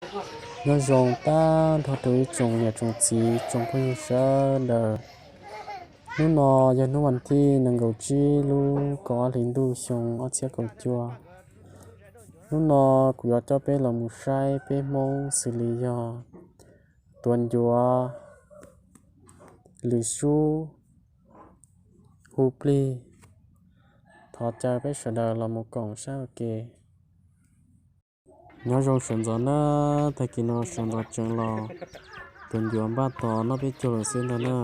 Nyob zoo tag nrho rau ib tsoom niam tsoom txiv tsoom phooj ywg sawv daws. Hnub no yog hnub vas thib nees nkaum tsib lub kaum ob hlis ntuj xyoo ob txhiab kaum cuaj. Hnub no kuv yuav coj peb los mus saib peb Hmoob xws li yog tuav ncuav, lwm sub, hu plig. Thov caw peb sawv daws los mus koom saib ua ke. Nyob zoo sawv ntxov na, tag kis no sawv ntxov tseem los tuav ncuav npaj tos noj peb caug lawm xwb ntag na.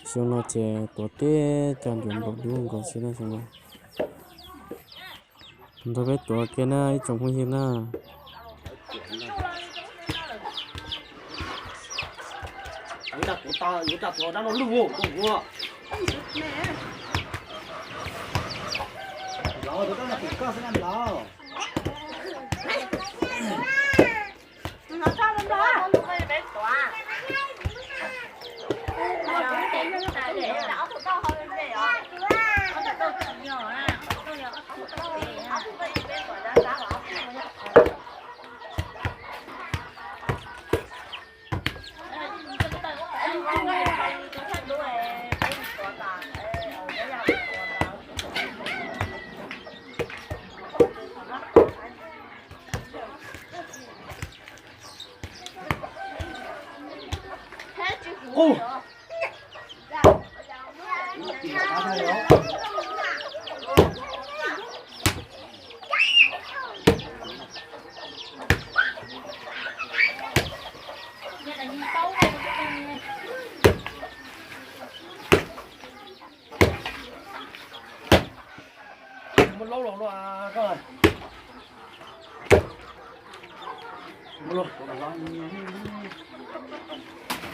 Xyoo no ces tuav teb cov ncuav npaum dub nkaus xwb na xyoo no. Nrog peb tuav kiag na ib tsoom phooj ywg na.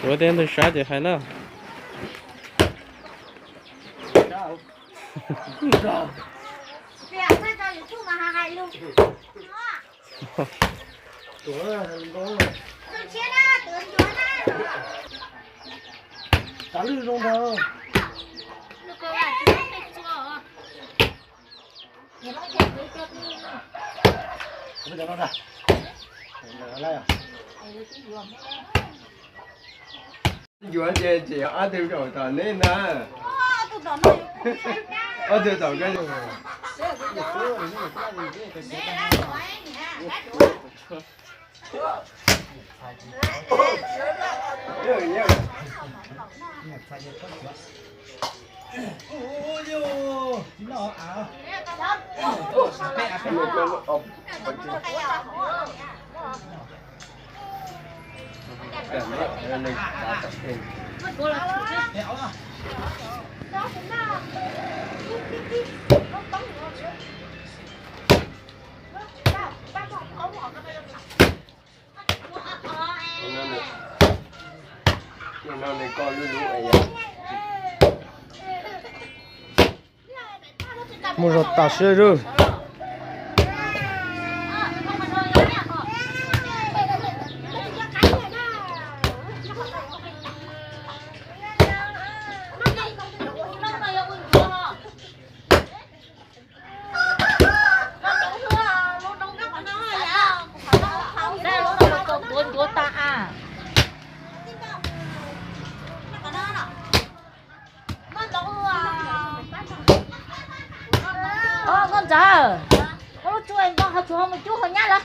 Kuv tej ntug sab ces hais na. Yuav ces tseem ob tug zaum tom neb ntag. Ob tug tom koj. Mus zog tam sim zuj. Tuav ncuav tas a. Nkauj Ntxawm, muab lub tsuj npog qhov tsuag mus cub hauv nyab lawm.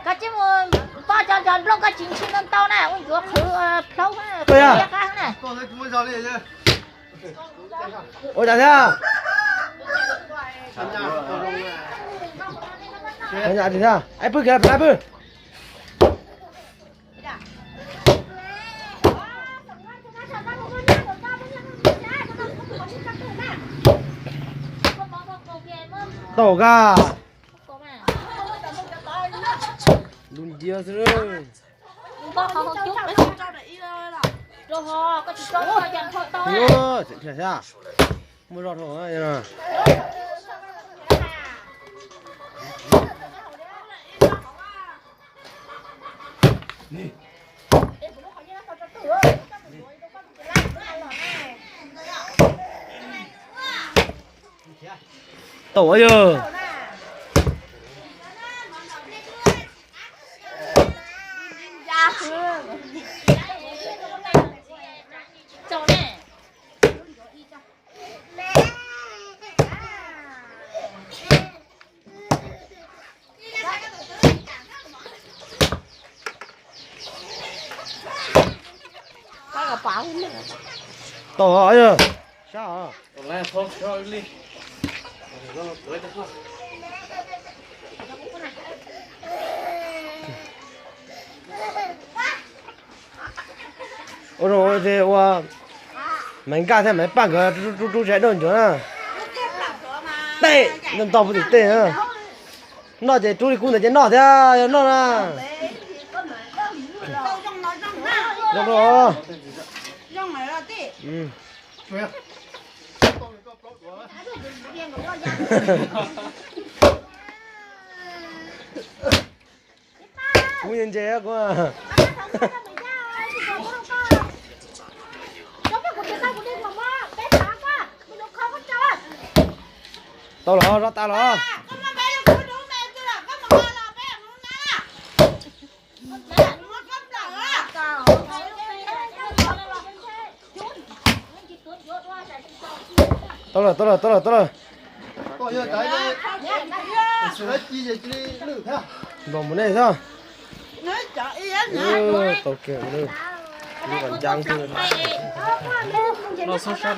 Koj tsis mus npog cov nplooj koj tsis ntshis ntau ntau na, ua ncuav qhwv plaub qab na. Ua cas thiab? Ua cas thiab? Pw kiag, pw. Tau kag. Lub ntiab xwb. Muaj zog dhau. Tau yog. Tau, sab. Ua rau ua Maiv Nkaj thiab Maiv Paj nkawd rub rub zais dauj ncuav na. Tej ntau puv tim tej na. Noj ces rub li kub ntawd ces noj thiab, yog noj na. Zoo rau. Kuv ntse kuv. Tau los, zov tas los. Tau lawm, tau lawm, tau lawm, tau lawm. Npog mus nej xwb. Tau kiag, noj sab sab.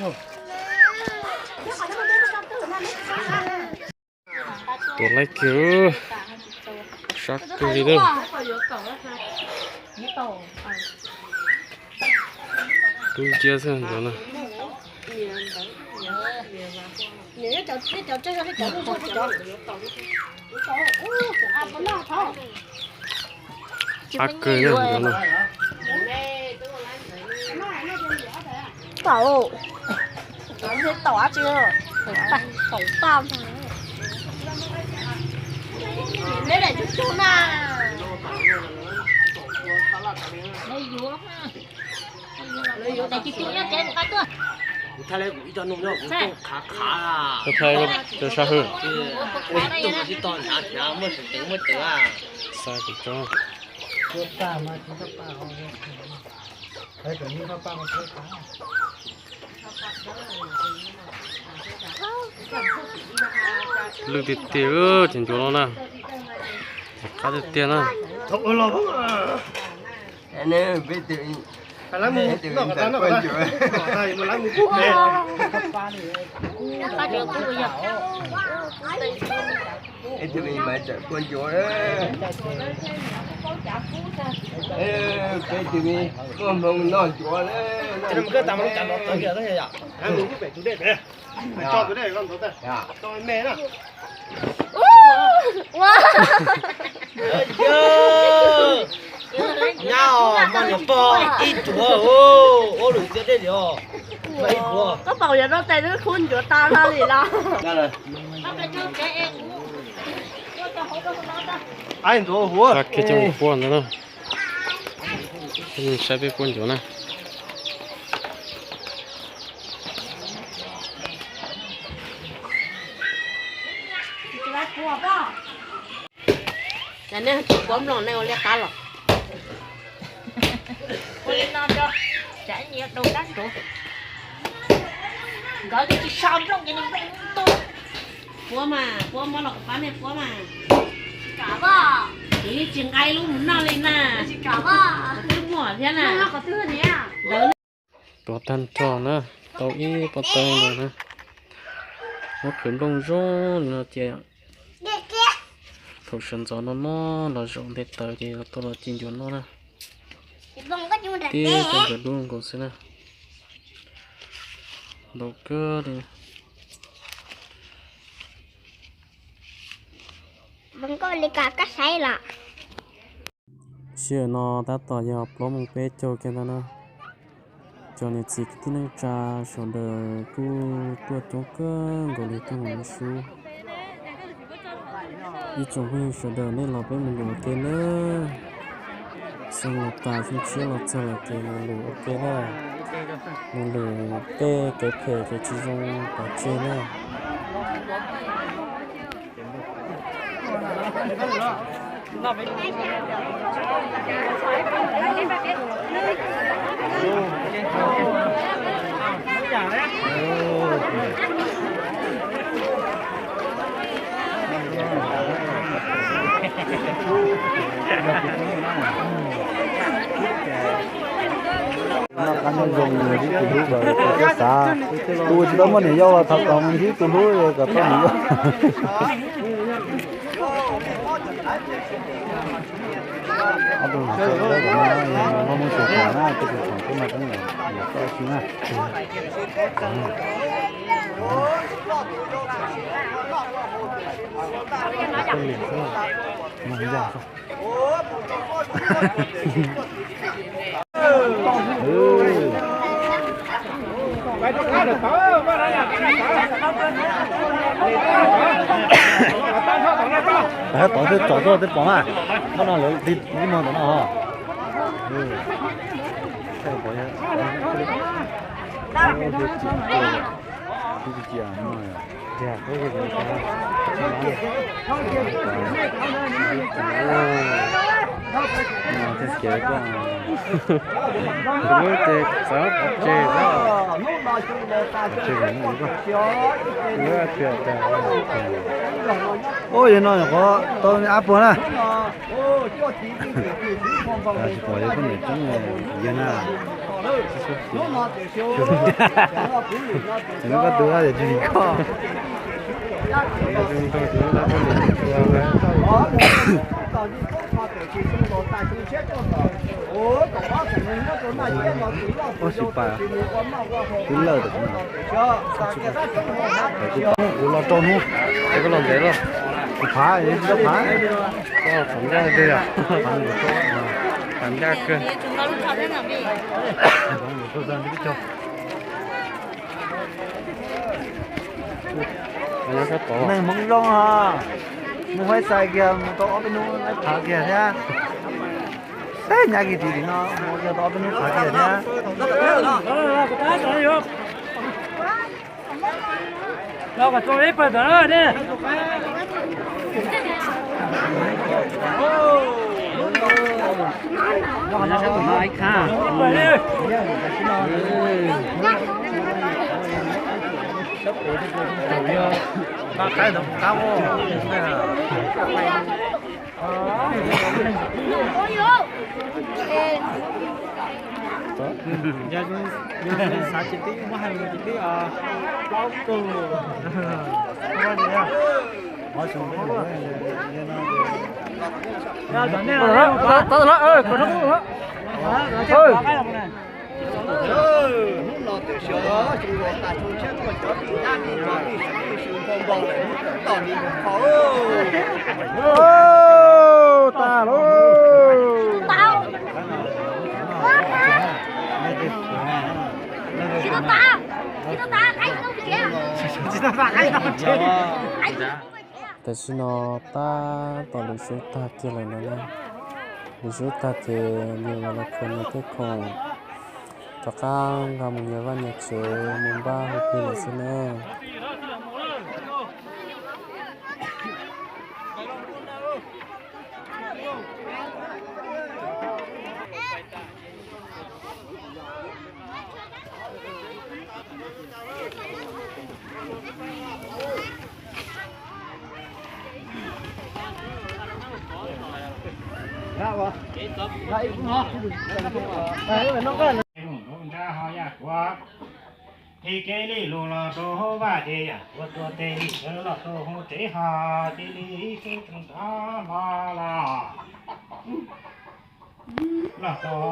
Tuaj laib kiag, sab kawg li lawm. Dub nciab xwb ncuav no. Sab kawg ncuav no. Tau, tau dab tsi, tau tau. Neb daim cug cug na. Kuv thaij cov sab hwm. Xa kuv tso. Lwj tiag tiag, ces ncuav no na. Qab tiag tiag na. Peb tug me muaj hmoo noj ncuav. Nyab os, muaj niam pog ib tug ua lwm tiag dej li os. Koj paum yog rau tais lub khub ncuav tas no li los. Kiag coj mus puab ntawd na. Saib peb puab ncuav na. Cas nej tsis puab nplooj, nej ua liaj qab los? Ua li no, tsam ib ntsis dau dab ntsuav. Nkawd twb tsis so nplooj ces nws nplooj tu. Puab mas, puab muab los kuv pab nej puab mas. Kuv yeej tsis nqa ib lub mus noj li na. Twb muaj thiab na. Tuav tag nrho na, tau ib pob tawb ntawd na. Muab khwv nplooj zoo li no cia. Thaum sawv ntxov no no los zaum nte taws ces los tuaj los ci ncuav noj na. Tib cov ncuav dub nkaus xwb na. Ntau kawg li. Sij hawm no tab tom yog plaub moos peb caug kiag ntawd na. Cov niam txiv kwv tij neej tsa sawv daws kuj tuaj coob kawg nkaus li tuaj mus sub. Ib tsoom phooj ywg sawv daws nej los peb mus lwm ua ke nawb. Xyoo los tas xyoo tshiab los txog lawm ces mus lwm ua ke na. Mus lwm tej kev phem ces tsis zoo pov tseg na. Nyob zoo, ntsib tus hlub los tau xav, tus tsis tau muaj niam yau los thov kom ntsib tus hlub kom tau niam yau. Ob tug no muaj muaj tsev tham na, tej tsev tham tej no tam sim no toj siab na. Tov thiab tsom tuaj thiab pom na, npaj no lawv ib muag ntawm no. Ua yog no nyuam qhuav tau ab puas na. Tsis pom yog koj niam tseeb yog na. Ces no koj tus yog tsis vim koj. Ua si pas twb lawj tam no. Kuv los rau hnub, koj los ntev los. Kuv phav, tsis tau phav. Koj phav ncaj tiag. Phav ncaj kawg. Neeg Hmoob zoo os, mus Huaib Xais kiag mus tau ob peb hnub phav kiag thiab. Teb nyab kiag tim tim no mus kiag tau ob peb hnub phav kiag thiab. Xav tsis tib muab hais tsis tib plaub tug. Hnub no twb xyov xyoo los tas xyoo tshiab tuaj cov tim dab tim zos tim sum tim sum npau npau lawm hnub tom nim mus qhov. Tas lauj. Tam sim no tab tom lwm zaub tag kiag lawm no na. Lwm zaub tag ces nyias yuav los khaws nyias tej khoom rov qab nqa mus nyias vaj nyias tsev mus npaj hu plig lawm xwb na. Ntsa ho yaj kuav, tig kev li lus los rau hauv vaj ces yaj kuav tuav tes li sawv los rau hauv tsev ho cia li sawv tsees rov los los rau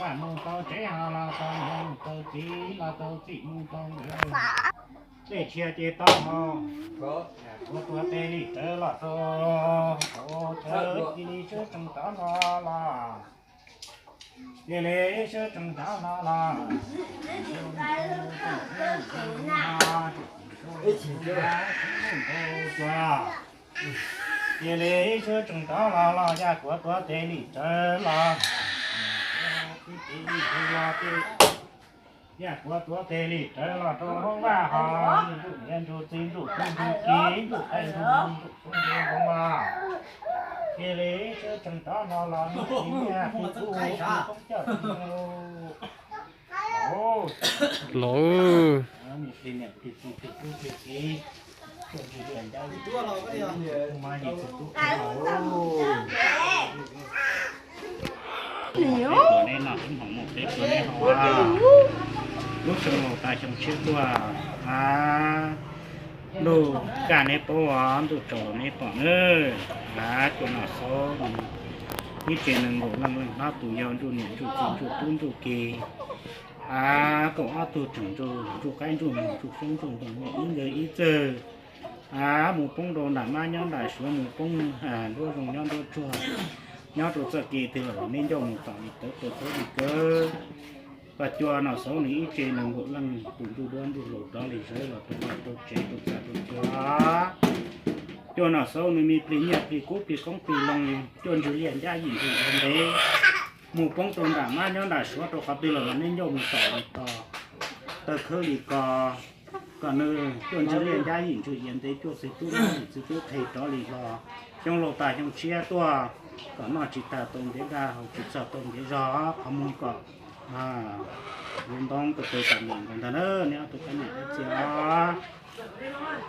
vaj mus rau tsev ho los rau niam mus rau txiv los rau txiv mus rau nkawd. Tej txhia ces tau ho, yaj kuav tuav tes li sawv los rau hauv tsev cia li sawv tsees rov los los. Cia li sawv tsees rov los los. Cia li sawv tsees rov los los yaj kuav tuav tes li sawv los. Yaj kuav tuav tes li sawv los rau hauv vaj ho, ntsuj niam ntsuj txiv ntsuj kwv ntsuj tij ntsuj tij ntsuj ntsuj ntsuj ntsuj ntsuj los. Cia li sawv tsees rov los los ntsuj txiv niam txiv kuv txiv koob coj txiv lus. Los. Tsuas nej hauv, lub xyoo laus tas xyoo tshiab tuaj, a, ntuj kaj neb paub, ntuj tsaus neb pom nawb. A, cua Nom Xauv, ib tsev nees nkaum leej, leej hlob tus yau, ntsuj niam ntsuj txiv ntsuj tub ntsuj ki. A, kaum ob tug tseem ntsuj, ntsuj qaib ntsuj mus ntsuj xyoob ntsuj ntoo, ib nkawd ib txawg. A, mus poob rau nram mab nyob nram suav, mus poob nruab zoov nyob nruab tsuag, nyob rau txoj kev twg los nej ncauj mus tom li tawv, tawv li kawg. Pas cua Nom Xauv nws ib tsev nees nkaum leej, tus ntsuj duab ntsuj laus rov li zawv los rau vaj rau tsev rau txaj rau tsuag. Cua Nom Xauv nws me plig nyiaj plig kub plig qoob plig loo, cua ntswg liaj ncab yim ntswg iav ntev, mus poob rau nram mab nyob nram suav rau qhov twg los los nej ncauj mus tom li to, tawv khawb li ko. Kom nws cua ntswg liaj ncab yim ntswg iav ntev, cua txiv tub ncab yim txiv tub qhe rov li hlo. Xyoo laus tas xyoo tshiab tuaj, kom noj tsis tag tau ntev dag, haus tsis txog tau ntev zog, qhov muag kom zoo ntoob kawg kawg kom nyeem nkaus ntag na nej ob tug pab niam pab txiv os.